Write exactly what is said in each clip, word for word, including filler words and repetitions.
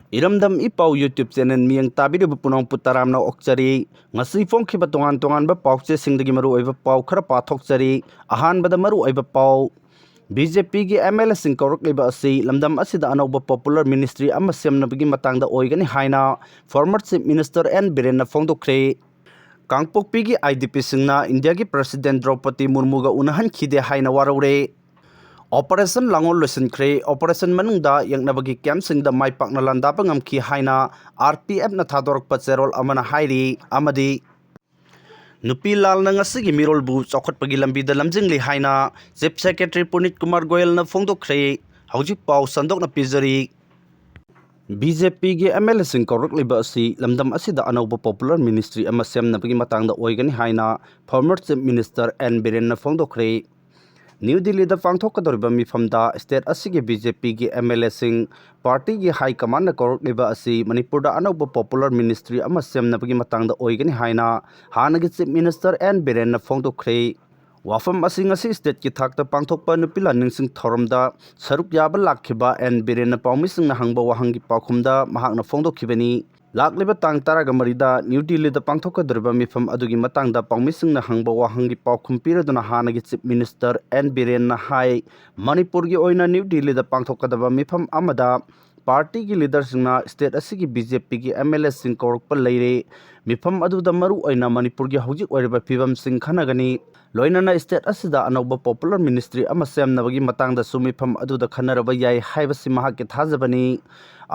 ꯏꯔꯝꯗꯝ ꯏ ꯄꯥꯎ YouTube channel ꯃꯤꯠꯌꯦꯡ ꯇꯥꯕꯤꯔꯤꯕ ꯄꯨꯝꯅꯃꯛꯄꯨ ꯇꯔꯥꯝꯅ ꯑꯣꯛꯆꯔꯤ꯫ ꯉꯁꯤ ꯐꯣꯡꯈꯤꯕ ꯇꯣꯉꯥꯟ ꯇꯣꯉꯥꯟꯕ ꯄꯥꯎꯆꯦꯁꯤꯡꯗꯒꯤ ꯃꯔꯨꯑꯣꯏꯕ ꯄꯥꯎ ꯈꯔ ꯄꯥꯊꯣꯛꯆꯔꯤ꯫ ꯑꯍꯥꯟꯕꯗ ꯃꯔꯨꯑꯣꯏꯕ ꯄꯥꯎ, BJPꯒꯤ MLAꯁꯤꯡ ꯀꯧꯔꯛꯂꯤꯕ ꯑꯁꯤ ꯂꯝꯗꯝ ꯑꯁꯤꯗ ꯑꯅꯧꯕ popular ministry ꯑꯃ ꯁꯦꯝꯅꯕꯒꯤ ꯃꯇꯥꯡꯗ ꯑꯣꯏꯒꯅꯤ ꯍꯥꯏꯅ former Chief Minister N ꯕꯤꯔꯦꯟꯅ ꯐꯣꯡꯗꯣꯛꯈ꯭ꯔꯦ꯫ ꯀꯥꯡꯄꯣꯛꯄꯤꯒꯤ IDPꯁꯤꯡꯅ ꯏꯟꯗꯤꯌꯥꯒꯤ President ꯗ꯭ꯔꯧꯄꯗꯤ ꯃꯨꯔꯃꯨꯒ ꯎꯅꯍꯟꯈꯤꯗꯦ ꯍꯥꯏꯅ ꯋꯥꯔꯧꯔꯦ꯫ Operation ꯂꯥꯡꯑꯣꯜ ꯂꯣꯏꯁꯤꯟꯈ꯭ꯔꯦ꯫ Operation ꯃꯅꯨꯡꯗ ꯌꯦꯡꯅꯕꯒꯤ campꯁꯤꯡꯗ ꯃꯥꯏ ꯄꯥꯛꯅ ꯂꯥꯟꯗꯥꯕ ꯉꯝꯈꯤ ꯍꯥꯏꯅ RPFꯅ ꯊꯥꯗꯣꯔꯛꯄ ꯆꯦꯔꯣꯜ ꯑꯃꯅ ꯍꯥꯏꯔꯤ꯫ ꯑꯃꯗꯤ ꯅꯨꯄꯤ ꯂꯥꯜꯅ ꯉꯁꯤꯒꯤ ꯃꯤꯔꯣꯜꯕꯨ ꯆꯥꯎꯈꯠꯄꯒꯤ ꯂꯝꯕꯤꯗ ꯂꯝꯖꯤꯡꯂꯤ ꯍꯥꯏꯅ Chief Secretary ꯄꯨꯅꯤꯠ ꯀꯨꯃꯥꯔ ꯒꯣꯌꯜꯅ ꯐꯣꯡꯗꯣꯛꯈ꯭ꯔꯦ꯫ ꯍꯧꯖꯤꯛ ꯄꯥꯎ ꯁꯟꯗꯣꯛꯅ ꯄꯤꯖꯔꯤ꯫ BJPꯒꯤ MLAꯁꯤꯡ ꯀꯧꯔꯛꯂꯤꯕ ꯑꯁꯤ ꯂꯝꯗꯝ ꯑꯁꯤꯗ ꯑꯅꯧꯕ popular ministry ꯑꯃ ꯁꯦꯝꯅꯕꯒꯤ ꯃꯇꯥꯡꯗ ꯑꯣꯏꯒꯅꯤ ꯍꯥꯏꯅ former Chief Minister N ꯕꯤꯔꯦꯟꯅ ꯐꯣꯡꯗꯣꯛꯈ꯭ꯔꯦ꯫ ꯅ꯭ꯌꯨ ꯗꯤꯜꯂꯤꯗ ꯄꯥꯡꯊꯣꯛꯀꯗꯧꯔꯤꯕ ꯃꯤꯐꯝꯗ state ꯑꯁꯤꯒꯤ BJPꯒꯤ MLAꯁꯤꯡ, partyꯒꯤ high commandꯅ ꯀꯧꯔꯛꯂꯤꯕ ꯑꯁꯤ ꯃꯅꯤꯄꯨꯔꯗ ꯑꯅꯧꯕ popular ministry ꯑꯃ ꯁꯦꯝꯅꯕꯒꯤ ꯃꯇꯥꯡꯗ ꯑꯣꯏꯒꯅꯤ ꯍꯥꯏꯅ ꯍꯥꯟꯅꯒꯤ Chief Minister N ꯕꯤꯔꯦꯟꯅ ꯐꯣꯡꯗꯣꯛꯈ꯭ꯔꯦ꯫ ꯋꯥꯐꯝ ꯑꯁꯤ ꯉꯁꯤ stateꯀꯤ ꯊꯥꯛꯇ ꯄꯥꯡꯊꯣꯛꯄ ꯅꯨꯄꯤ ꯂꯥꯟ ꯅꯤꯡꯁꯤꯡ ꯊꯧꯔꯝꯗ ꯁꯔꯨꯛ ꯌꯥꯕ ꯂꯥꯛꯈꯤꯕ N ꯕꯤꯔꯦꯟꯅ ꯄꯥꯎꯃꯤꯁꯤꯡꯅ ꯍꯪꯕ ꯋꯥꯍꯪꯒꯤ ꯄꯥꯎꯈꯨꯝꯗ ꯃꯍꯥꯛꯅ ꯐꯣꯡꯗꯣꯛꯈꯤꯕꯅꯤ꯫ ꯂꯥꯛꯂꯤꯕ ꯇꯥꯡ ꯇꯔꯥꯒ ꯃꯔꯤꯗ ꯅ꯭ꯌꯨ ꯗꯤꯜꯂꯤꯗ ꯄꯥꯡꯊꯣꯛꯀꯗꯧꯔꯤꯕ ꯃꯤꯐꯝ ꯑꯗꯨꯒꯤ ꯃꯇꯥꯡꯗ ꯄꯥꯎꯃꯤꯁꯤꯡꯅ ꯍꯪꯕ ꯋꯥꯍꯪꯒꯤ ꯄꯥꯎꯈꯨꯝ ꯄꯤꯔꯗꯨꯅ ꯍꯥꯟꯅꯒꯤ Chief Minister N ꯕꯤꯔꯦꯟꯅ ꯍꯥꯏ, ꯃꯅꯤꯄꯨꯔꯒꯤ ꯑꯣꯏꯅ ꯅ꯭ꯌꯨ ꯗꯤꯜꯂꯤꯗ ꯄꯥꯡꯊꯣꯛꯀꯗꯕ ꯃꯤꯐꯝ ꯑꯃꯗ partyꯒꯤ leaderꯁꯤꯡꯅ state ꯑꯁꯤꯒꯤ BJPꯒꯤ MLAꯁꯤꯡ ꯀꯧꯔꯛꯄ ꯂꯩꯔꯦ꯫ ꯃꯤꯐꯝ ꯑꯗꯨꯗ ꯃꯔꯨ ꯑꯣꯏꯅ ꯃꯅꯤꯄꯨꯔꯒꯤ ꯍꯧꯖꯤꯛ ꯑꯣꯏꯔꯤꯕ ꯐꯤꯕꯝꯁꯤꯡ ꯈꯟꯅꯒꯅꯤ꯫ ꯂꯣꯏꯅꯅ state ꯑꯁꯤꯗ ꯑꯅꯧꯕ popular ministry ꯑꯃ ꯁꯦꯝꯅꯕꯒꯤ ꯃꯇꯥꯡꯗꯁꯨ ꯃꯤꯐꯝ ꯑꯗꯨꯗ ꯈꯟꯅꯔꯕ ꯌꯥꯏ ꯍꯥꯏꯕꯁꯤ ꯃꯍꯥꯛꯀꯤ ꯊꯥꯖꯕꯅꯤ꯫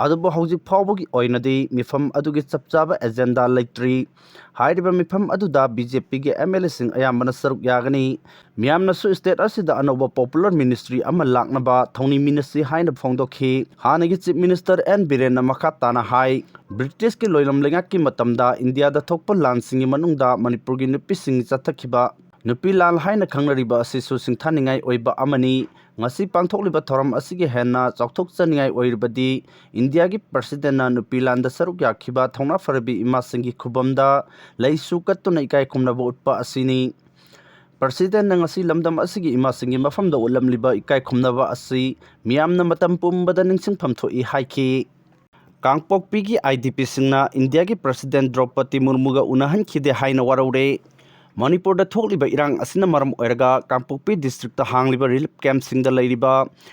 ꯑꯗꯨꯕꯨ ꯍꯧꯖꯤꯛ ꯐꯥꯎꯕꯒꯤ ꯑꯣꯏꯅꯗꯤ ꯃꯤꯐꯝ ꯑꯗꯨꯒꯤ ꯆꯞ ꯆꯥꯕ agenda ꯂꯩꯇ꯭ꯔꯤ꯫ ꯍꯥꯏꯔꯤꯕ ꯃꯤꯐꯝ ꯑꯗꯨꯗ BJPꯒꯤ MLAꯁꯤꯡ ꯑꯌꯥꯝꯕꯅ ꯁꯔꯨꯛ ꯌꯥꯒꯅꯤ꯫ ꯃꯤꯌꯥꯝꯅꯁꯨ state ꯑꯁꯤꯗ ꯑꯅꯧꯕ popular ministry ꯑꯃ ꯂꯥꯛꯅꯕ ꯊꯧꯅꯤꯃꯤꯟꯅꯁꯤ ꯍꯥꯏꯅ ꯐꯣꯡꯗꯣꯛꯈꯤ꯫ ꯍꯥꯟꯅꯒꯤ Chief Minister N ꯕꯤꯔꯦꯟꯅ ꯃꯈꯥ ꯇꯥꯅ ꯍꯥꯏ, ꯕ꯭ꯔꯤꯇꯤꯁꯀꯤ ꯂꯣꯏꯂꯝ ꯂꯩꯉꯥꯛꯀꯤ ꯃꯇꯝꯗ ꯏꯟꯗꯤꯌꯥꯗ ꯊꯣꯛꯄ ꯂꯥꯟꯁꯤꯡꯒꯤ ꯃꯅꯨꯡꯗ ꯃꯅꯤꯄꯨꯔꯒꯤ ꯅꯨꯄꯤꯁꯤꯡ ꯆꯠꯊꯈꯤꯕ ꯅꯨꯄꯤ ꯂꯥꯜ ꯍꯥꯏꯅ ꯈꯪꯅꯔꯤꯕ ꯑꯁꯤꯁꯨ ꯁꯤꯡꯊꯥꯅꯤꯡꯉꯥꯏ ꯑꯣꯏꯕ ꯑꯃꯅꯤ꯫ ꯉꯁꯤ ꯄꯥꯡꯊꯣꯛꯂꯤꯕ ꯊꯧꯔꯝ ꯑꯁꯤꯒꯤ ꯍꯦꯟꯅ ꯆꯥꯎꯊꯣꯛꯆꯅꯤꯡꯉꯥꯏ ꯑꯣꯏꯔꯤꯕꯗꯤ ꯏꯟꯗꯤꯌꯥꯒꯤ Presidentꯅ ꯅꯨꯄꯤ ꯂꯥꯟꯗ ꯁꯔꯨꯛ ꯌꯥꯈꯤꯕ ꯊꯧꯅꯥ ꯐꯔꯕꯤ ꯏꯃꯥꯁꯤꯡꯒꯤ ꯈꯨꯕꯝꯗ ꯂꯩꯁꯨ ꯀꯠꯇꯨꯅ ꯏꯀꯥꯏ ꯈꯨꯝꯅꯕ ꯎꯠꯄ ꯑꯁꯤꯅꯤ꯫ Presidentꯅ ꯉꯁꯤ ꯂꯝꯗꯝ ꯑꯁꯤꯒꯤ ꯏꯃꯥꯁꯤꯡꯒꯤ ꯃꯐꯝꯗ ꯎꯠꯂꯝꯂꯤꯕ ꯏꯀꯥꯏ ꯈꯨꯝꯅꯕ ꯑꯁꯤ ꯃꯤꯌꯥꯝꯅ ꯃꯇꯝ ꯄꯨꯝꯕꯗ ꯅꯤꯡꯁꯤꯡꯐꯝ ꯊꯣꯛꯏ ꯍꯥꯏꯈꯤ꯫ ꯀꯥꯡꯄꯣꯛꯄꯤꯒꯤ IDPꯁꯤꯡꯅ ꯏꯟꯗꯤꯌꯥꯒꯤ President ꯗ꯭ꯔꯧꯄꯗꯤ ꯃꯨꯔꯃꯨꯒ ꯎꯅꯍꯟꯈꯤꯗꯦ ꯍꯥꯏꯅ ꯋꯥꯔꯧꯔꯦ꯫ ꯃꯅꯤꯄꯨꯔꯗ ꯊꯣꯛꯂꯤꯕ ꯏꯔꯥꯡ ꯑꯁꯤꯅ ꯃꯔꯝ ꯑꯣꯏꯔꯒ ꯀꯥꯡꯄꯣꯛꯄꯤ districtꯇ ꯍꯥꯡꯂꯤꯕ relief campꯁꯤꯡꯗ ꯂꯩꯔꯤꯕ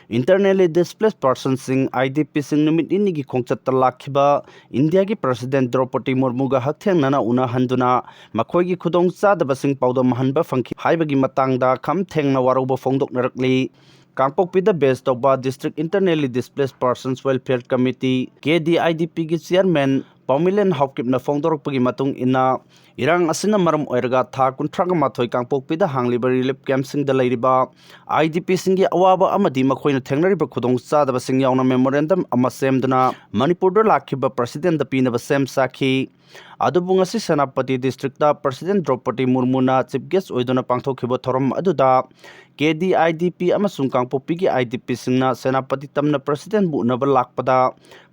internally displaced personꯁꯤꯡ, IDPꯁꯤꯡ ꯅꯨꯃꯤꯠ ꯅꯤꯅꯤꯒꯤ ꯈꯣꯡꯆꯠꯇ ꯂꯥꯛꯈꯤꯕ ꯏꯟꯗꯤꯌꯥꯒꯤ President ꯗ꯭ꯔꯧꯄꯗꯤ ꯃꯨꯔꯃꯨꯒ ꯍꯛꯊꯦꯡꯅꯅ ꯎꯅꯍꯟꯗꯨꯅ ꯃꯈꯣꯏꯒꯤ ꯈꯨꯗꯣꯡꯆꯥꯗꯕꯁꯤꯡ ꯄꯥꯎꯗꯝꯍꯟꯕ ꯐꯪꯈꯤ ꯍꯥꯏꯕꯒꯤ ꯃꯇꯥꯡꯗ ꯈꯝ ꯊꯦꯡꯅ ꯋꯥꯔꯧꯕ ꯐꯣꯡꯗꯣꯛꯅꯔꯛꯂꯤ꯫ ꯀꯥꯡꯄꯣꯛꯄꯤꯗ base ꯇꯧꯕ District Internally Displaced Persons Welfare Committee, KDIDPꯒꯤ chairman ꯄꯥꯎꯃꯤꯂꯦꯟ ꯍꯥꯎꯀꯤꯞꯅ ꯐꯣꯡꯗꯣꯔꯛꯄꯒꯤ ꯃꯇꯨꯡ ꯏꯟꯅ, ꯏꯔꯥꯡ ꯑꯁꯤꯅ ꯃꯔꯝ ꯑꯣꯏꯔꯒ ꯊꯥ ꯀꯨꯟꯊ꯭ꯔꯥꯒ ꯃꯥꯊꯣꯏ ꯀꯥꯡꯄꯣꯛꯄꯤꯗ ꯍꯥꯡꯂꯤꯕ relief campꯁꯤꯡꯗ ꯂꯩꯔꯤꯕ IDPꯁꯤꯡꯒꯤ ꯑꯋꯥꯕ ꯑꯃꯗꯤ ꯃꯈꯣꯏꯅ ꯊꯦꯡꯅꯔꯤꯕ ꯈꯨꯗꯣꯡꯆꯥꯗꯕꯁꯤꯡ ꯌꯥꯎꯅ memorandum ꯑꯃ ꯁꯦꯝꯗꯨꯅ ꯃꯅꯤꯄꯨꯔꯗ ꯂꯥꯛꯈꯤꯕ Presidentꯗ ꯄꯤꯅꯕ ꯁꯦꯝ ꯁꯥꯈꯤ꯫ ꯑꯗꯨꯕꯨ ꯉꯁꯤ ꯁꯦꯅꯥꯄꯇꯤ districtꯇ President ꯗ꯭ꯔꯧꯄꯗꯤ ꯃꯨꯔꯃꯨꯅ chief guest ꯑꯣꯏꯗꯨꯅ ꯄꯥꯡꯊꯣꯛꯈꯤꯕ ꯊꯧꯔꯝ ꯑꯗꯨꯗ KDIDP ꯑꯃꯁꯨꯡ ꯀꯥꯡꯄꯣꯛꯄꯤꯒꯤ IDPꯁꯤꯡꯅ ꯁꯦꯅꯥꯄꯇꯤ ꯇꯝꯅ Presidentꯕꯨ ꯎꯅꯕ ꯂꯥꯛꯄꯗ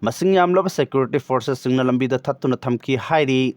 ꯃꯁꯤꯡ ꯌꯥꯝꯂꯕ security forcesꯁꯤꯡꯅ ꯂꯝꯕꯤꯗ ꯊꯠꯇꯨꯅ ꯊꯝꯈꯤ ꯍꯥꯏꯔꯤ꯫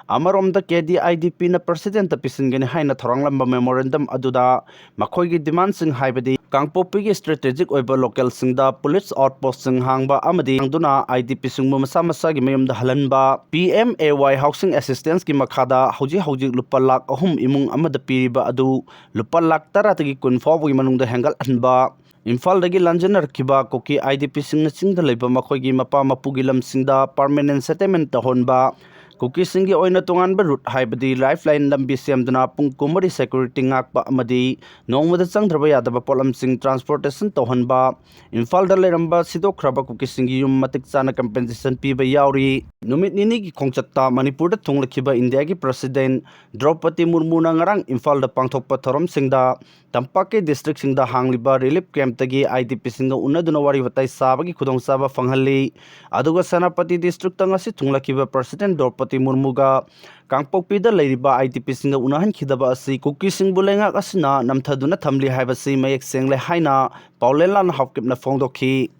ꯑꯃꯔꯣꯝꯗ, KDIDPꯅ Presidentꯇ ꯄꯤꯁꯤꯟꯒꯅꯤ ꯍꯥꯏꯅ ꯊꯧꯔꯥꯡꯂꯝꯕ memorandum ꯑꯗꯨꯗ ꯃꯈꯣꯏꯒꯤ demandꯁꯤꯡ, ꯍꯥꯏꯕꯗꯤ ꯀꯥꯡꯄꯣꯛꯄꯤꯒꯤ strategic ꯑꯣꯏꯕ localꯁꯤꯡꯗ police outpostꯁꯤꯡ ꯍꯥꯡꯕ ꯑꯃꯗꯤ ꯍꯥꯡꯗꯨꯅ IDPꯁꯤꯡꯕꯨ ꯃꯁꯥ ꯃꯁꯥꯒꯤ ꯃꯌꯨꯝꯗ ꯍꯜꯍꯟꯕ, PMAY housing assistanceꯀꯤ ꯃꯈꯥꯗ ꯍꯧꯖꯤꯛ ꯍꯧꯖꯤꯛ ꯂꯨꯄꯥ ꯂꯥꯈ ꯑꯍꯨꯝ ꯏꯃꯨꯡ ꯑꯃꯗ ꯄꯤꯔꯤꯕ ꯑꯗꯨ ꯂꯨꯄꯥ ꯂꯥꯈ ꯇꯔꯥꯗꯒꯤ ꯀꯨꯟ ꯐꯥꯎꯕꯒꯤ ꯃꯅꯨꯡꯗ ꯍꯦꯟꯒꯠꯍꯟꯕ, ꯏꯝꯐꯥꯜꯗꯒꯤ ꯂꯥꯟꯖꯦꯟꯅꯔꯛꯈꯤꯕ ꯀꯨꯀꯤ IDPꯁꯤꯡꯅ ꯆꯤꯡꯗ ꯂꯩꯕ ꯃꯈꯣꯏꯒꯤ ꯃꯄꯥ ꯃꯄꯨꯒꯤ ꯂꯝꯁꯤꯡꯗ permanent settlement ꯇꯧꯍꯟꯕ, ꯀꯨꯀꯤꯁꯤꯡꯒꯤ ꯑꯣꯏꯅ ꯇꯣꯉꯥꯟꯕ route, ꯍꯥꯏꯕꯗꯤ lifeline ꯂꯝꯕꯤ ꯁꯦꯝꯗꯨꯅ ꯄꯨꯡ ꯀꯨꯟꯃꯔꯤ security ꯉꯥꯛꯄ ꯑꯃꯗꯤ ꯅꯣꯡꯃꯗ ꯆꯪꯗ꯭ꯔꯕ ꯌꯥꯗꯕ ꯄꯣꯠꯂꯝꯁꯤꯡ transportation ꯇꯧꯍꯟꯕ, ꯏꯝꯐꯥꯜꯗ ꯂꯩꯔꯝꯕ ꯁꯤꯗꯣꯛꯈ꯭ꯔꯕ ꯀꯨꯀꯤꯁꯤꯡꯒꯤ ꯌꯨꯝ ꯃꯇꯤꯛ ꯆꯥꯅ compensation ꯄꯤꯕ ꯌꯥꯎꯔꯤ꯫ ꯅꯨꯃꯤꯠ ꯅꯤꯅꯤꯒꯤ ꯈꯣꯡꯆꯠꯇ ꯃꯅꯤꯄꯨꯔꯗ ꯊꯨꯡꯂꯈꯤꯕ ꯏꯟꯗꯤꯌꯥꯒꯤ President ꯗ꯭ꯔꯧꯄꯗꯤ ꯃꯨꯔꯃꯨꯅ ꯉꯔꯥꯡ ꯏꯝꯐꯥꯜꯗ ꯄꯥꯡꯊꯣꯛꯄ ꯊꯧꯔꯝꯁꯤꯡꯗ ꯇꯝꯄꯥꯛꯀꯤ districtꯁꯤꯡꯗ ꯍꯥꯡꯂꯤꯕ relief campꯇꯒꯤ IDPꯁꯤꯡꯒ ꯎꯅꯗꯨꯅ ꯋꯥꯔꯤ ꯋꯥꯇꯥꯏ ꯁꯥꯕꯒꯤ ꯈꯨꯗꯣꯡꯆꯥꯕ ꯐꯪꯍꯜꯂꯤ꯫ ꯑꯗꯨꯒ ꯁꯦꯅꯥꯄꯇꯤ districtꯇ ꯉꯁꯤ ꯊꯨꯡꯂꯈꯤꯕ President ꯗ꯭ꯔꯧꯄꯗꯤ ꯃꯨꯔꯃꯨꯒ ꯀꯥꯡꯄꯣꯛꯄꯤꯗ ꯂꯩꯔꯤꯕ IDPꯁꯤꯡꯒ ꯎꯅꯍꯟꯈꯤꯗꯕ ꯑꯁꯤ ꯀꯨꯀꯤꯁꯤꯡꯕꯨ ꯂꯩꯉꯥꯛ ꯑꯁꯤꯅ ꯅꯝꯊꯗꯨꯅ ꯊꯝꯂꯤ ꯍꯥꯏꯕꯁꯤ ꯃꯌꯦꯛ ꯁꯦꯡꯂꯦ ꯍꯥꯏꯅ ꯄꯥꯎꯂꯦꯟꯂꯥꯟ ꯍꯥꯎꯀꯤꯞꯅ ꯐꯣꯡꯗꯣꯛꯈꯤ꯫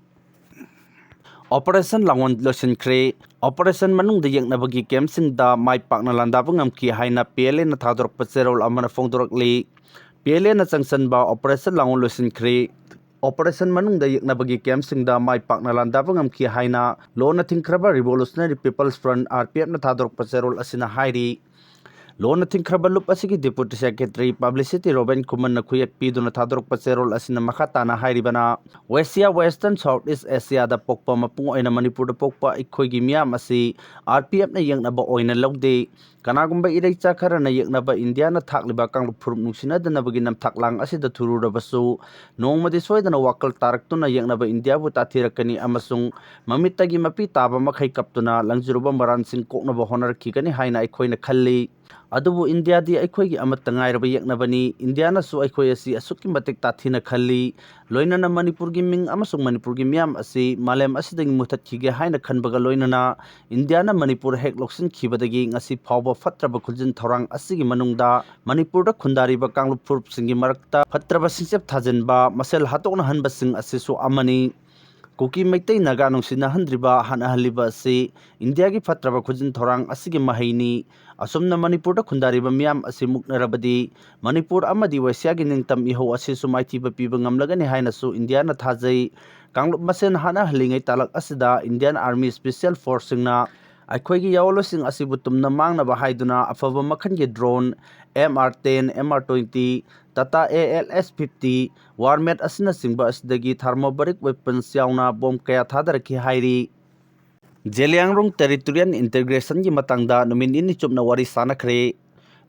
Operation ꯂꯥꯡꯑꯣꯟ ꯂꯣꯏꯁꯤꯟꯈ꯭ꯔꯦ꯫ Operation ꯃꯅꯨꯡꯗ ꯌꯦꯛꯅꯕꯒꯤ campꯁꯤꯡꯗ ꯃꯥꯏ ꯄꯥꯛꯅ ꯂꯥꯟꯗꯥꯕ ꯉꯝꯈꯤ ꯍꯥꯏꯅ PLAꯅ ꯊꯥꯗꯣꯔꯛꯄ ꯆꯦꯔꯣꯜ ꯑꯃꯅ ꯐꯣꯡꯗꯣꯔꯛꯂꯤ꯫ PLAꯅ ꯆꯪꯁꯤꯟꯕ Operation ꯂꯥꯡꯑꯣꯟ ꯂꯣꯏꯁꯤꯟꯈ꯭ꯔꯦ꯫ ꯑꯣꯄꯔꯦꯁꯟ ꯃꯅꯨꯡꯗ ꯌꯦꯛꯅꯕꯒꯤ ꯀꯦꯝꯞꯁꯤꯡꯗ ꯃꯥꯏ ꯄꯥꯛꯅ ꯂꯥꯟꯗꯥꯕ ꯉꯝꯈꯤ ꯍꯥꯏꯅ ꯂꯣꯟꯅ ꯊꯤꯡꯈ꯭ꯔꯕ Revolutionary People's Front, R P F ꯅ ꯊꯥꯗꯣꯔꯛꯄ ꯆꯦꯔꯣꯜ ꯑꯁꯤꯅ ꯍꯥꯏꯔꯤ꯫ ꯂꯣꯟꯅ ꯊꯤꯡꯈ꯭ꯔꯕ ꯂꯨꯞ ꯑꯁꯤꯒꯤ Deputy Secretary Publicity ꯔꯣꯕꯤꯟ ꯈꯨꯃꯟꯅ ꯈꯨꯌꯦꯛ ꯄꯤꯗꯨꯅ ꯊꯥꯗꯣꯔꯛꯄ ꯆꯦꯔꯣꯜ ꯑꯁꯤꯅ ꯃꯈꯥ ꯇꯥꯅ ꯍꯥꯏꯔꯤꯕꯅ, Asia, Western Southeast Asiaꯗ ꯄꯣꯛꯄ, ꯃꯄꯨꯡ ꯑꯣꯏꯅ ꯃꯅꯤꯄꯨꯔꯗ ꯄꯣꯛꯄ ꯑꯩꯈꯣꯏꯒꯤ ꯃꯤꯌꯥꯝ ꯑꯁꯤ R P F ꯅ ꯌꯦꯛꯅꯕ ꯑꯣꯏꯅ ꯂꯧꯗꯦ꯫ ꯀꯅꯥꯒꯨꯝꯕ ꯏꯔꯩꯆꯥ ꯈꯔꯅ ꯌꯦꯛꯅꯕ ꯏꯟꯗꯤꯌꯥꯅ ꯊꯥꯛꯂꯤꯕ ꯀꯥꯡꯂꯨꯞ ꯐꯨꯔꯨꯞ ꯅꯨꯡꯁꯤꯅꯗꯅꯕꯒꯤ ꯅꯝꯊꯥꯛ ꯂꯥꯡ ꯑꯁꯤꯗ ꯊꯨꯔꯨꯔꯕꯁꯨ, ꯅꯣꯡꯃꯗꯤ ꯁꯣꯏꯗꯅ ꯋꯥꯈꯜ ꯇꯥꯔꯛꯇꯨꯅ ꯌꯦꯛꯅꯕ ꯏꯟꯗꯤꯌꯥꯕꯨ ꯇꯥꯊꯤꯔꯛꯀꯅꯤ ꯑꯃꯁꯨꯡ ꯃꯃꯤꯠꯇꯒꯤ ꯃꯄꯤ ꯇꯥꯕ ꯃꯈꯩ ꯀꯞꯇꯨꯅ ꯂꯪꯖꯔꯨꯕ ꯃꯔꯥꯟꯁꯤꯡ ꯀꯣꯛꯅꯕ ꯍꯣꯠꯅꯔꯛꯈꯤꯒꯅꯤ ꯍꯥꯏꯅ ꯑꯩꯈꯣꯏꯅ ꯈꯜꯂꯤ꯫ ꯑꯗꯨꯕꯨ ꯏꯟꯗꯤꯌꯥꯗꯤ ꯑꯩꯈꯣꯏꯒꯤ ꯑꯃꯠꯇ ꯉꯥꯏꯔꯕ ꯌꯦꯛꯅꯕꯅꯤ꯫ ꯏꯟꯗꯤꯌꯥꯅꯁꯨ ꯑꯩꯈꯣꯏ ꯑꯁꯤ ꯑꯁꯨꯛꯀꯤ ꯃꯇꯤꯛ ꯇꯥꯊꯤꯅ ꯈꯜꯂꯤ꯫ ꯂꯣꯏꯅꯅ ꯃꯅꯤꯄꯨꯔꯒꯤ ꯃꯤꯡ ꯑꯃꯁꯨꯡ ꯃꯅꯤꯄꯨꯔꯒꯤ ꯃꯤꯌꯥꯝ ꯑꯁꯤ ꯃꯥꯂꯦꯝ ꯑꯁꯤꯗꯒꯤ ꯃꯨꯊꯠꯈꯤꯒꯦ ꯍꯥꯏꯅ ꯈꯟꯕꯒ ꯂꯣꯏꯅꯅ ꯏꯟꯗꯤꯌꯥꯅ ꯃꯅꯤꯄꯨꯔ ꯍꯦꯛ ꯂꯧꯁꯤꯟꯈꯤꯕꯗꯒꯤ ꯉꯁꯤ ꯐꯥꯎꯕ ꯐꯠꯇ꯭ꯔꯕ ꯈꯨꯖꯤꯟ ꯊꯧꯔꯥꯡ ꯑꯁꯤꯒꯤ ꯃꯅꯨꯡꯗ ꯃꯅꯤꯄꯨꯔꯗ ꯈꯨꯟꯗꯥꯔꯤꯕ ꯀꯥꯡꯂꯨꯞ ꯐꯨꯔꯨꯞꯁꯤꯡꯒꯤ ꯃꯔꯛꯇ ꯐꯠꯇ꯭ꯔꯕ ꯁꯤꯡꯆꯞ ꯊꯥꯖꯤꯟꯕ, ꯃꯁꯦꯜ ꯍꯥꯠꯇꯣꯛꯅꯍꯟꯕꯁꯤꯡ ꯑꯁꯤꯁꯨ ꯑꯃꯅꯤ꯫ ꯀꯨꯀꯤ, ꯃꯩꯇꯩ, ꯅꯥꯒꯥ ꯅꯨꯡꯁꯤꯅꯍꯟꯗ꯭ꯔꯤꯕ, ꯍꯥꯠꯅꯍꯜꯂꯤꯕ ꯑꯁꯤ ꯏꯟꯗꯤꯌꯥꯒꯤ ꯐꯠꯇ꯭ꯔꯕ ꯈꯨꯖꯤꯟ ꯊꯧꯔꯥꯡ ꯑꯁꯤꯒꯤ ꯃꯍꯩꯅꯤ꯫ ꯑꯁꯨꯝꯅ ꯃꯅꯤꯄꯨꯔꯗ ꯈꯨꯟꯗꯥꯔꯤꯕ ꯃꯤꯌꯥꯝ ꯑꯁꯤ ꯃꯨꯛꯅꯔꯕꯗꯤ ꯃꯅꯤꯄꯨꯔ ꯑꯃꯗꯤ ꯋꯦꯁꯤꯌꯥꯒꯤ ꯅꯤꯡꯇꯝ ꯏꯍꯧ ꯑꯁꯤꯁꯨ ꯃꯥꯏꯊꯤꯕ ꯄꯤꯕ ꯉꯝꯂꯒꯅꯤ ꯍꯥꯏꯅꯁꯨ ꯏꯟꯗꯤꯌꯥꯅ ꯊꯥꯖꯩ꯫ ꯀꯥꯡꯂꯨꯞ ꯃꯁꯦꯟ ꯍꯥꯠꯅꯍꯜꯂꯤꯉꯩ ꯇꯥꯂꯛ ꯑꯁꯤꯗ Indian Army Special Forceꯁꯤꯡꯅ ꯑꯩꯈꯣꯏꯒꯤ ꯌꯥꯑꯣꯟꯂꯣꯏꯁꯤꯡ ꯑꯁꯤꯕꯨ ꯇꯨꯝꯅ ꯃꯥꯡꯅꯕ ꯍꯥꯏꯗꯨꯅ ꯑꯐꯕ ꯃꯈꯜꯒꯤ drone, M R ten, M R twenty, Tata A L S fifty, Warmat ꯑꯁꯤꯅꯆꯤꯡꯕ ꯑꯁꯤꯗꯒꯤ thermobaric weapons ꯌꯥꯎꯅ ꯕꯣꯝ ꯀꯌꯥ ꯊꯥꯗꯔꯛꯈꯤ ꯍꯥꯏꯔꯤ꯫ ꯖꯦꯂꯤꯌꯥꯡꯔꯣꯡ territorial integrationꯒꯤ ꯃꯇꯥꯡꯗ ꯅꯨꯃꯤꯠ ꯅꯤꯅꯤ ꯆꯨꯞꯅ ꯋꯥꯔꯤ ꯁꯥꯅꯈ꯭ꯔꯦ꯫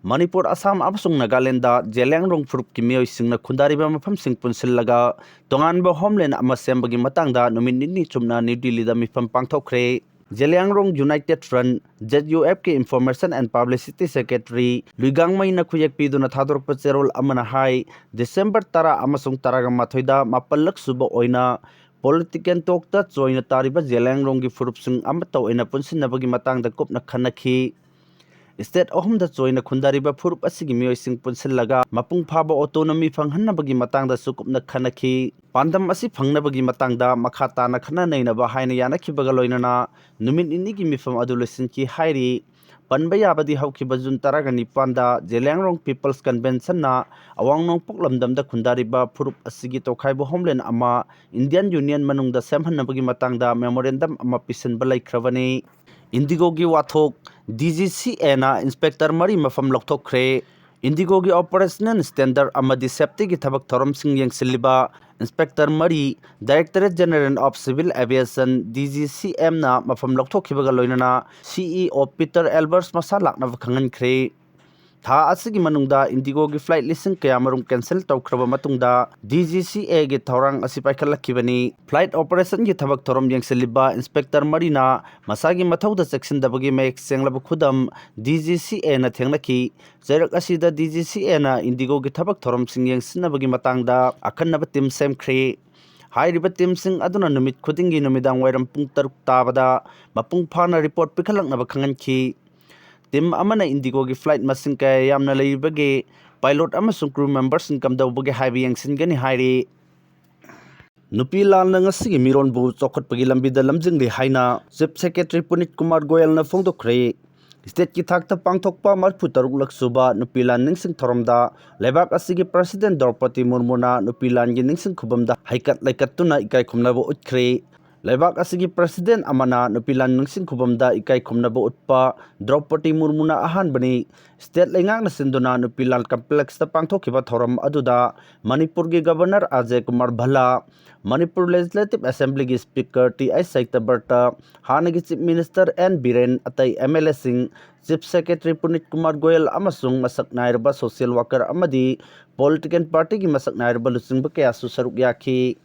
ꯃꯅꯤꯄꯨꯔ, ꯑꯁꯥꯝ ꯑꯃꯁꯨꯡ ꯅꯥꯒꯥꯂꯦꯟꯗ ꯖꯦꯂꯤꯌꯥꯡꯔꯣꯡ ꯐꯨꯔꯨꯞꯀꯤ ꯃꯤꯑꯣꯏꯁꯤꯡꯅ ꯈꯨꯟꯗꯥꯔꯤꯕ ꯃꯐꯝꯁꯤꯡ ꯄꯨꯟꯁꯤꯜꯂꯒ ꯇꯣꯉꯥꯟꯕ homeland ꯑꯃ ꯁꯦꯝꯕꯒꯤ ꯃꯇꯥꯡꯗ ꯅꯨꯃꯤꯠ ꯅꯤꯅꯤ ꯆꯨꯞꯅ ꯅ꯭ꯌꯨ ꯗꯤꯜꯂꯤꯗ ꯃꯤꯐꯝ ꯄꯥꯡꯊꯣꯛꯈ꯭ꯔꯦ꯫ Zeliangrong United Front, Z U Fꯀꯤ Information and Publicity Secretary ꯂꯨꯏꯒꯥꯡꯃꯩꯅ ꯈꯨꯌꯦꯛ ꯄꯤꯗꯨꯅ ꯊꯥꯗꯣꯔꯛꯄ ꯆꯦꯔꯣꯜ ꯑꯃꯅ ꯍꯥꯏ, ꯗꯤꯁꯦꯝꯕꯔ ꯇꯔꯥ ꯑꯃꯁꯨꯡ ꯇꯔꯥꯃꯥꯊꯣꯏꯗ ꯃꯥꯄꯜꯂꯛ ꯁꯨꯕ ꯑꯣꯏꯅ political talkꯇ ꯆꯣꯏꯅ ꯇꯥꯔꯤꯕ ꯖꯦꯂꯤꯌꯥꯡꯔꯣꯡꯒꯤ ꯐꯨꯔꯨꯞꯁꯤꯡ ꯑꯃꯠꯇ ꯑꯣꯏꯅ ꯄꯨꯟꯁꯤꯟꯅꯕꯒꯤ ꯃꯇꯥꯡꯗ ꯀꯨꯞꯅ ꯈꯟꯅꯈꯤ꯫ State ꯑꯍꯨꯝꯗ ꯆꯣꯏꯅ ꯈꯨꯟꯗꯥꯔꯤꯕ ꯐꯨꯔꯨꯞ ꯑꯁꯤꯒꯤ ꯃꯤꯑꯣꯏꯁꯤꯡ ꯄꯨꯟꯁꯤꯜꯂꯒ ꯃꯄꯨꯡ ꯐꯥꯕ autonomy ꯐꯪꯍꯟꯅꯕꯒꯤ ꯃꯇꯥꯡꯗꯁꯨ ꯀꯨꯞꯅ ꯈꯟꯅꯈꯤ꯫ ꯄꯥꯟꯗꯝ ꯑꯁꯤ ꯐꯪꯅꯕꯒꯤ ꯃꯇꯥꯡꯗ ꯃꯈꯥ ꯇꯥꯅ ꯈꯟꯅ ꯅꯩꯅꯕ ꯍꯥꯏꯅ ꯌꯥꯅꯈꯤꯕꯒ ꯂꯣꯏꯅꯅ ꯅꯨꯃꯤꯠ ꯅꯤꯅꯤꯒꯤ ꯃꯤꯐꯝ ꯑꯗꯨ ꯂꯣꯏꯁꯤꯟꯈꯤ ꯍꯥꯏꯔꯤ꯫ ꯄꯟꯕ ꯌꯥꯕꯗꯤ ꯍꯧꯈꯤꯕ ꯖꯨꯟ ꯇꯔꯥꯒ ꯅꯤꯄꯥꯟꯗ ꯖꯦꯂꯤꯌꯥꯡꯔꯣꯡ ꯄꯤꯄꯜꯁ ꯀꯟꯚꯦꯟꯁꯟꯅ ꯑꯋꯥꯡ ꯅꯣꯡꯄꯣꯛ ꯂꯝꯗꯝꯗ ꯈꯨꯟꯗꯥꯔꯤꯕ ꯐꯨꯔꯨꯞ ꯑꯁꯤꯒꯤ ꯇꯣꯈꯥꯏꯕ ꯍꯣꯝꯂꯦꯟ ꯑꯃ ꯏꯟꯗꯤꯌꯟ ꯌꯨꯅꯤꯌꯟ ꯃꯅꯨꯡꯗ ꯁꯦꯝꯍꯟꯅꯕꯒꯤ ꯃꯇꯥꯡꯗ ꯃꯦꯃꯣꯔꯦꯟꯗꯝ ꯑꯃ ꯄꯤꯁꯤꯟꯕ ꯂꯩꯈ꯭ꯔꯕꯅꯤ꯫ ꯏꯟꯗꯤꯒꯣꯒꯤ ꯋꯥꯊꯣꯛ, ꯗꯤ ꯖꯤ ꯁꯤ ꯑꯦꯅ ꯏꯟꯁꯄꯦꯛꯇꯔ ꯃꯔꯤ ꯃꯐꯝ ꯂꯧꯊꯣꯛꯈ꯭ꯔꯦ꯫ ꯏꯟꯗꯤꯒꯣꯒꯤ ꯑꯣꯄꯔꯦꯁꯅꯦꯜ ꯁ꯭ꯇꯦꯟꯗꯔ ꯑꯃꯗꯤ ꯁꯦꯐꯇꯤꯒꯤ ꯊꯕꯛ ꯊꯧꯔꯝꯁꯤꯡ ꯌꯦꯡꯁꯤꯜꯂꯤꯕ ꯏꯟꯁꯄꯦꯛꯇꯔ ꯃꯔꯤ Directorate General of Civil Aviation, D G C ꯑꯦꯝꯅ ꯃꯐꯝ ꯂꯧꯊꯣꯛꯈꯤꯕꯒ ꯂꯣꯏꯅꯅ ꯁꯤ ꯏ ꯑꯣ ꯄꯤꯇꯔ ꯑꯦꯜꯕꯔꯁ ꯃꯁꯥ ꯂꯥꯛꯅꯕ ꯈꯪꯍꯟꯈ꯭ꯔꯦ꯫ ꯊꯥ ꯑꯁꯤꯒꯤ ꯃꯅꯨꯡꯗ ꯏꯟꯗꯤꯒꯣꯒꯤ ꯐ꯭ꯂꯥꯏꯠ ꯂꯤꯁꯤꯡ ꯀꯌꯥꯃꯔꯨꯝ ꯀꯦꯟꯁꯦꯜ ꯇꯧꯈ꯭ꯔꯕ ꯃꯇꯨꯡꯗ ꯗꯤ ꯖꯤ ꯁꯤ ꯑꯦꯒꯤ ꯊꯧꯔꯥꯡ ꯑꯁꯤ ꯄꯥꯏꯈꯠꯂꯛꯈꯤꯕꯅꯤ꯫ ꯐ꯭ꯂꯥꯏꯠ ꯑꯣꯄꯔꯦꯁꯟꯒꯤ ꯊꯕꯛ ꯊꯧꯔꯝ ꯌꯦꯡꯁꯤꯜꯂꯤꯕ ꯏꯟꯁꯄꯦꯛꯇꯔ ꯃꯔꯤꯅ ꯃꯁꯥꯒꯤ ꯃꯊꯧꯗ ꯆꯦꯛꯁꯤꯟꯗꯕꯒꯤ ꯃꯌꯦꯛ ꯁꯦꯡꯂꯕ ꯈꯨꯗꯝ ꯗꯤ ꯖꯤ ꯁꯤ ꯑꯦꯅ ꯊꯦꯡꯅꯈꯤ꯫ ꯆꯩꯔꯛ ꯑꯁꯤꯗ ꯗꯤ ꯖꯤ ꯁꯤ ꯑꯦꯅ ꯏꯟꯗꯤꯒꯣꯒꯤ ꯊꯕꯛ ꯊꯧꯔꯝꯁꯤꯡ ꯌꯦꯡꯁꯤꯟꯅꯕꯒꯤ ꯃꯇꯥꯡꯗ ꯑꯈꯟꯅꯕ ꯇꯤꯝ ꯁꯦꯝꯈ꯭ꯔꯦ꯫ ꯍꯥꯏꯔꯤꯕ ꯇꯤꯝꯁꯤꯡ ꯑꯗꯨꯅ ꯅꯨꯃꯤꯠ ꯈꯨꯗꯤꯡꯒꯤ ꯅꯨꯃꯤꯗꯥꯡ ꯋꯥꯏꯔꯝ ꯄꯨꯡ ꯇꯔꯨꯛ ꯇꯥꯕꯗ ꯃꯄꯨꯡ ꯐꯥꯅ ꯔꯤꯄꯣꯔꯠ ꯄꯤꯈꯠꯂꯛꯅꯕ ꯈꯪꯍꯟꯈꯤ꯫ ꯇꯤꯝ ꯑꯃꯅ ꯏꯟꯗꯤꯒꯣꯒꯤ ꯐ꯭ꯂꯥꯏꯠ ꯃꯁꯤꯡ ꯀꯌꯥ ꯌꯥꯝꯅ ꯂꯩꯔꯤꯕꯒꯦ, ꯄꯥꯏꯂꯣꯠ ꯑꯃꯁꯨꯡ ꯀ꯭ꯔꯨ ꯃꯦꯝꯕꯔꯁꯤꯡ ꯀꯝꯗꯧꯕꯒꯦ ꯍꯥꯏꯕ ꯌꯦꯡꯁꯤꯟꯒꯅꯤ ꯍꯥꯏꯔꯤ꯫ ꯅꯨꯄꯤ ꯂꯥꯟꯅ ꯉꯁꯤꯒꯤ ꯃꯤꯔꯣꯟꯕꯨ ꯆꯥꯎꯈꯠꯄꯒꯤ ꯂꯝꯕꯤꯗ ꯂꯝꯖꯤꯡꯂꯤ ꯍꯥꯏꯅ ꯆꯤꯐ ꯁꯦꯀ꯭ꯔꯦꯇꯔꯤ ꯄꯨꯅꯤꯠ ꯀꯨꯃꯥꯔ ꯒꯣꯌꯜꯅ ꯐꯣꯡꯗꯣꯛꯈ꯭ꯔꯦ꯫ ꯁ꯭ꯇꯦꯠꯀꯤ ꯊꯥꯛꯇ ꯄꯥꯡꯊꯣꯛꯄ ꯃꯔꯤꯐꯨ ꯇꯔꯨꯛꯂꯛ ꯁꯨꯕ ꯅꯨꯄꯤ ꯂꯥꯟ ꯅꯤꯡꯁꯤꯡ ꯊꯧꯔꯝꯗ ꯂꯩꯕꯥꯛ ꯑꯁꯤꯒꯤ ꯄ꯭ꯔꯁꯤꯗꯦꯟ ꯗ꯭ꯔꯧꯄꯗꯤ ꯃꯨꯔꯃꯨꯅ ꯅꯨꯄꯤ ꯂꯥꯟꯒꯤ ꯅꯤꯡꯁꯤꯡ ꯈꯨꯕꯝꯗ ꯍꯩꯀꯠ ꯂꯩꯀꯠꯇꯨꯅ ꯏꯀꯥꯏ ꯈꯨꯝꯅꯕ ꯎꯠꯈ꯭ꯔꯦ꯫ ꯂꯩꯕꯥꯛ ꯑꯁꯤꯒꯤ ꯄ꯭ꯔꯁꯤꯗꯦꯟ ꯑꯃꯅ ꯅꯨꯄꯤ ꯂꯥꯟ ꯅꯤꯡꯁꯤꯡ ꯈꯨꯕꯝꯗ ꯏꯀꯥꯏ ꯈꯨꯝꯅꯕ ꯎꯠꯄ ꯗ꯭ꯔꯧꯄꯗꯤ ꯃꯨꯔꯃꯨꯅ ꯑꯍꯥꯟꯕꯅꯤ꯫ ꯁ꯭ꯇꯦꯠ ꯂꯩꯉꯥꯛꯅ ꯁꯤꯟꯗꯨꯅ ꯅꯨꯄꯤ ꯂꯥꯟ ꯀꯝꯄ꯭ꯂꯦꯛꯁꯇ ꯄꯥꯡꯊꯣꯛꯈꯤꯕ ꯊꯧꯔꯝ ꯑꯗꯨꯗ ꯃꯅꯤꯄꯨꯔꯒꯤ ꯒꯕꯔꯅꯔ ꯑꯖꯌ ꯀꯨꯃꯥꯔ ꯚꯜꯂꯥ, ꯃꯅꯤꯄꯨꯔ ꯂꯦꯖꯤꯁꯂꯦꯇꯤꯚ ꯑꯦꯁꯦꯝꯕ꯭ꯂꯤꯒꯤ ꯁ꯭ꯄꯤꯀꯔ ꯇꯤ ꯑꯩꯆ ꯁꯥꯍꯤꯇ꯭ꯌ ꯚꯠꯇ, ꯍꯥꯟꯅꯒꯤ ꯆꯤꯐ ꯃꯤꯅꯤꯁꯇꯔ ꯑꯦꯟ ꯕꯤꯔꯦꯟ, ꯑꯇꯩ ꯑꯦꯝ ꯑꯦꯜ ꯑꯦꯁꯤꯡ, ꯆꯤꯐ ꯁꯦꯀ꯭ꯔꯦꯇꯔꯤ ꯄꯨꯅꯤꯠ ꯀꯨꯃꯥꯔ ꯒꯣꯌꯜ ꯑꯃꯁꯨꯡ ꯃꯁꯛ ꯅꯥꯏꯔꯕ ꯁꯣꯁꯤꯌꯦꯜ ꯋꯥꯀꯔ ꯑꯃꯗꯤ ꯄꯣꯂꯤꯇꯤꯀꯦꯜ ꯄꯥꯔꯇꯤꯒꯤ ꯃꯁꯛ ꯅꯥꯏꯔꯕ ꯂꯨꯆꯤꯡꯕ ꯀꯌꯥꯁꯨ ꯁꯔꯨꯛ ꯌꯥꯈꯤ꯫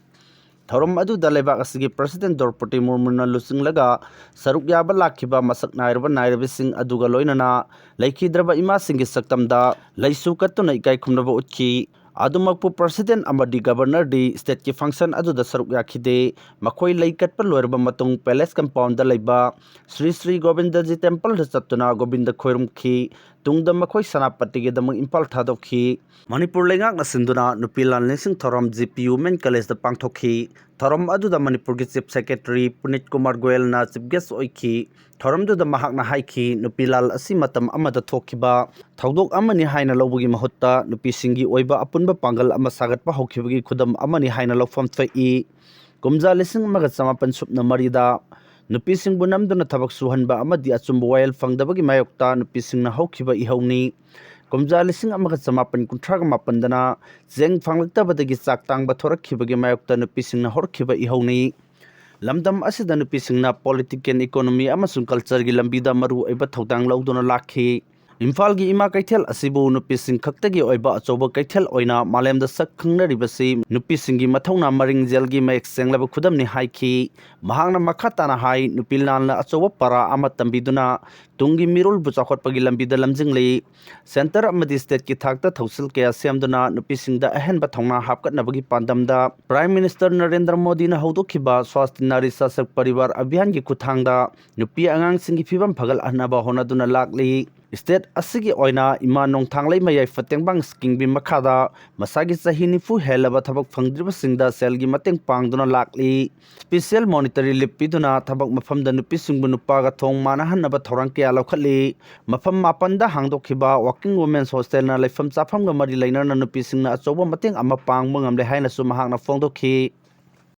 ꯊꯧꯔꯝ ꯑꯗꯨꯗ ꯂꯩꯕꯥꯛ ꯑꯁꯤꯒꯤ ꯄ꯭ꯔꯁꯤꯗꯦꯟ ꯗ꯭ꯔꯧꯄꯗꯤ ꯃꯨꯔꯃꯨꯅ ꯂꯨꯆꯤꯡꯂꯒ ꯁꯔꯨꯛ ꯌꯥꯕ ꯂꯥꯛꯈꯤꯕ ꯃꯁꯛ ꯅꯥꯏꯔꯕ ꯅꯥꯏꯔꯕꯁꯤꯡ ꯑꯗꯨꯒ ꯂꯣꯏꯅꯅ ꯂꯩꯈꯤꯗ꯭ꯔꯕ ꯏꯃꯥꯁꯤꯡꯒꯤ ꯁꯛꯇꯝꯗ ꯂꯩꯁꯨ ꯀꯠꯇꯨꯅ ꯏꯀꯥꯏ ꯈꯨꯝꯅꯕ ꯎꯠꯈꯤ꯫ ꯑꯗꯨꯃꯛꯄꯨ ꯄ꯭ꯔꯁꯤꯗꯦꯟ ꯑꯃꯗꯤ ꯒꯕꯔꯅꯔꯗꯤ ꯁ꯭ꯇꯦꯠꯀꯤ ꯐꯪꯁꯟ ꯑꯗꯨꯗ ꯁꯔꯨꯛ ꯌꯥꯈꯤꯗꯦ꯫ ꯃꯈꯣꯏ ꯂꯩ ꯀꯠꯄ ꯂꯣꯏꯔꯕ ꯃꯇꯨꯡ ꯄꯦꯂꯦꯁ ꯀꯝꯄꯥꯎꯟꯗ ꯂꯩꯕ ꯁ꯭ꯔꯤ ꯁ꯭ꯔꯤ ꯒꯣꯕꯤꯟꯗꯖꯤ ꯇꯦꯝꯄꯜꯗ ꯆꯠꯇꯨꯅ ꯒꯣꯕꯤꯟꯗ ꯈꯣꯏꯔꯨꯝꯈꯤ꯫ ꯇꯨꯡꯗ ꯃꯈꯣꯏ ꯁꯦꯅꯥꯄꯇꯤꯒꯤꯗꯃꯛ ꯏꯝꯐꯥꯜ ꯊꯥꯗꯣꯛꯈꯤ꯫ ꯃꯅꯤꯄꯨꯔ ꯂꯩꯉꯥꯛꯅ ꯁꯤꯟꯗꯨꯅ ꯅꯨꯄꯤ ꯂꯥꯟ ꯅꯤꯡꯁꯤꯡ ꯊꯧꯔꯝ ꯖꯤ ꯄꯤ ꯋꯨꯃꯦꯟ ꯀꯂꯦꯖꯇ ꯄꯥꯡꯊꯣꯛꯈꯤ꯫ ꯊꯧꯔꯝ ꯑꯗꯨꯗ ꯃꯅꯤꯄꯨꯔꯒꯤ Chief Secretary ꯄꯨꯅꯤꯠ Kumar ꯒꯣꯌꯜꯅ Chief Guest ꯑꯣꯏꯈꯤ꯫ ꯊꯧꯔꯝꯗꯨꯗ ꯃꯍꯥꯛꯅ ꯍꯥꯏꯈꯤ, ꯅꯨꯄꯤ ꯂꯥꯜ ꯑꯁꯤ ꯃꯇꯝ ꯑꯃꯗ ꯊꯣꯛꯈꯤꯕ ꯊꯧꯗꯣꯛ ꯑꯃꯅꯤ ꯍꯥꯏꯅ ꯂꯧꯕꯒꯤ ꯃꯍꯨꯠꯇ ꯅꯨꯄꯤꯁꯤꯡꯒꯤ ꯑꯣꯏꯕ ꯑꯄꯨꯟꯕ ꯄꯥꯡꯒꯜ ꯑꯃ ꯁꯥꯒꯠꯄ ꯍꯧꯈꯤꯕꯒꯤ ꯈꯨꯗꯝ ꯑꯃꯅꯤ ꯍꯥꯏꯅ ꯂꯧꯐꯝ ꯊꯣꯛꯏ꯫ ꯀꯨꯝꯖꯥ ꯂꯤꯁꯤꯡ ꯑꯃꯒ ꯆꯃꯥꯄꯟ ꯁꯨꯞꯅ ꯃꯔꯤꯗ ꯅꯨꯄꯤꯁꯤꯡꯕꯨ ꯅꯝꯗꯨꯅ ꯊꯕꯛ ꯁꯨꯍꯟꯕ ꯑꯃꯗꯤ ꯑꯆꯨꯝꯕ ꯋꯥꯌꯦꯜ ꯐꯪꯗꯕꯒꯤ ꯃꯥꯌꯣꯛꯇ ꯅꯨꯄꯤꯁꯤꯡꯅ ꯍꯧꯈꯤꯕ ꯏꯍꯧꯅꯤ꯫ ꯀꯨꯝꯖꯥ ꯂꯤꯁꯤꯡ ꯑꯃꯒ ꯆꯃꯥꯄꯟ ꯀꯨꯟꯊ꯭ꯔꯥꯒ ꯃꯥꯄꯟꯗꯅ ꯆꯦꯡ ꯐꯪꯂꯛꯇꯕꯗꯒꯤ ꯆꯥꯛ ꯇꯥꯡꯕ ꯊꯣꯔꯛꯈꯤꯕꯒꯤ ꯃꯥꯌꯣꯛꯇ ꯅꯨꯄꯤꯁꯤꯡꯅ ꯍꯧꯔꯛꯈꯤꯕ ꯏꯍꯧꯅꯤ꯫ ꯂꯝꯗꯝ ꯑꯁꯤꯗ ꯅꯨꯄꯤꯁꯤꯡꯅ political, economy ꯑꯃꯁꯨꯡ cultureꯒꯤ ꯂꯝꯕꯤꯗ ꯃꯔꯨ ꯑꯣꯏꯕ ꯊꯧꯗꯥꯡ ꯂꯧꯗꯨꯅ ꯂꯥꯛꯈꯤ꯫ ꯏꯝꯐꯥꯜꯒꯤ ꯏꯃꯥ ꯀꯩꯊꯦꯜ ꯑꯁꯤꯕꯨ ꯅꯨꯄꯤꯁꯤꯡ ꯈꯛꯇꯒꯤ ꯑꯣꯏꯕ ꯑꯆꯧꯕ ꯀꯩꯊꯦꯜ ꯑꯣꯏꯅ ꯃꯥꯂꯦꯝꯗ ꯁꯛ ꯈꯪꯅꯔꯤꯕꯁꯤ ꯅꯨꯄꯤꯁꯤꯡꯒꯤ ꯃꯊꯧꯅꯥ ꯃꯔꯤꯡꯖꯦꯜꯒꯤ ꯃꯌꯦꯛ ꯁꯦꯡꯂꯕ ꯈꯨꯗꯝꯅꯤ ꯍꯥꯏꯈꯤ꯫ ꯃꯍꯥꯛꯅ ꯃꯈꯥ ꯇꯥꯅ ꯍꯥꯏ, ꯅꯨꯄꯤ ꯂꯥꯜꯅ ꯑꯆꯧꯕ ꯄꯔꯥ ꯑꯃ ꯇꯝꯕꯤꯗꯨꯅ ꯇꯨꯡꯒꯤ ꯃꯤꯔꯣꯜꯕꯨ ꯆꯥꯎꯈꯠꯄꯒꯤ ꯂꯝꯕꯤꯗ ꯂꯝꯖꯤꯡꯂꯤ꯫ Centre ꯑꯃꯗꯤ stateꯀꯤ ꯊꯥꯛꯇ ꯊꯧꯁꯤꯜ ꯀꯌꯥ ꯁꯦꯝꯗꯨꯅ ꯅꯨꯄꯤꯁꯤꯡꯗ ꯑꯍꯦꯟꯕ ꯊꯧꯅꯥ ꯍꯥꯞꯀꯠꯅꯕꯒꯤ ꯄꯥꯟꯗꯝꯗ Prime Minister ꯅꯔꯦꯟꯗ꯭ꯔ ꯃꯣꯗꯤꯅ ꯍꯧꯗꯣꯛꯈꯤꯕ Swasthi Nari Sashakt Parivar Abhiyanꯒꯤ ꯈꯨꯠꯊꯥꯡꯗ ꯅꯨꯄꯤ ꯑꯉꯥꯡꯁꯤꯡꯒꯤ ꯐꯤꯕꯝ ꯐꯒꯠꯍꯟꯅꯕ ꯍꯣꯠꯅꯗꯨꯅ ꯂꯥꯛꯂꯤ꯫ State ꯑꯁꯤꯒꯤ ꯑꯣꯏꯅ ꯏꯃꯥ ꯅꯣꯡꯊꯥꯡꯂꯩꯃ ꯌꯥꯏꯐ ꯇꯦꯡꯕꯥꯡ schemeꯒꯤ ꯃꯈꯥꯗ ꯃꯁꯥꯒꯤ ꯆꯍꯤ ꯅꯤꯐꯨ ꯍꯦꯜꯂꯕ ꯊꯕꯛ ꯐꯪꯗ꯭ꯔꯤꯕꯁꯤꯡꯗ ꯁꯦꯜꯒꯤ ꯃꯇꯦꯡ ꯄꯥꯡꯗꯨꯅ ꯂꯥꯛꯂꯤ꯫ Special monetary leave ꯄꯤꯗꯨꯅ ꯊꯕꯛ ꯃꯐꯝꯗ ꯅꯨꯄꯤꯁꯤꯡꯕꯨ ꯅꯨꯄꯥꯒ ꯊꯣꯡ ꯃꯥꯟꯅꯍꯟꯅꯕ ꯊꯧꯔꯥꯡ ꯀꯌꯥ ꯂꯧꯈꯠꯂꯤ꯫ ꯃꯐꯝ ꯃꯥꯄꯟꯗ ꯍꯥꯡꯗꯣꯛꯈꯤꯕ Working Women's Hostelꯅ ꯂꯩꯐꯝ ꯆꯥꯐꯝꯒ ꯃꯔꯤ ꯂꯩꯅꯅ ꯅꯨꯄꯤꯁꯤꯡꯅ ꯑꯆꯧꯕ ꯃꯇꯦꯡ ꯑꯃ ꯄꯥꯡꯕ ꯉꯝꯂꯦ ꯍꯥꯏꯅꯁꯨ ꯃꯍꯥꯛꯅ ꯐꯣꯡꯗꯣꯛꯈꯤ꯫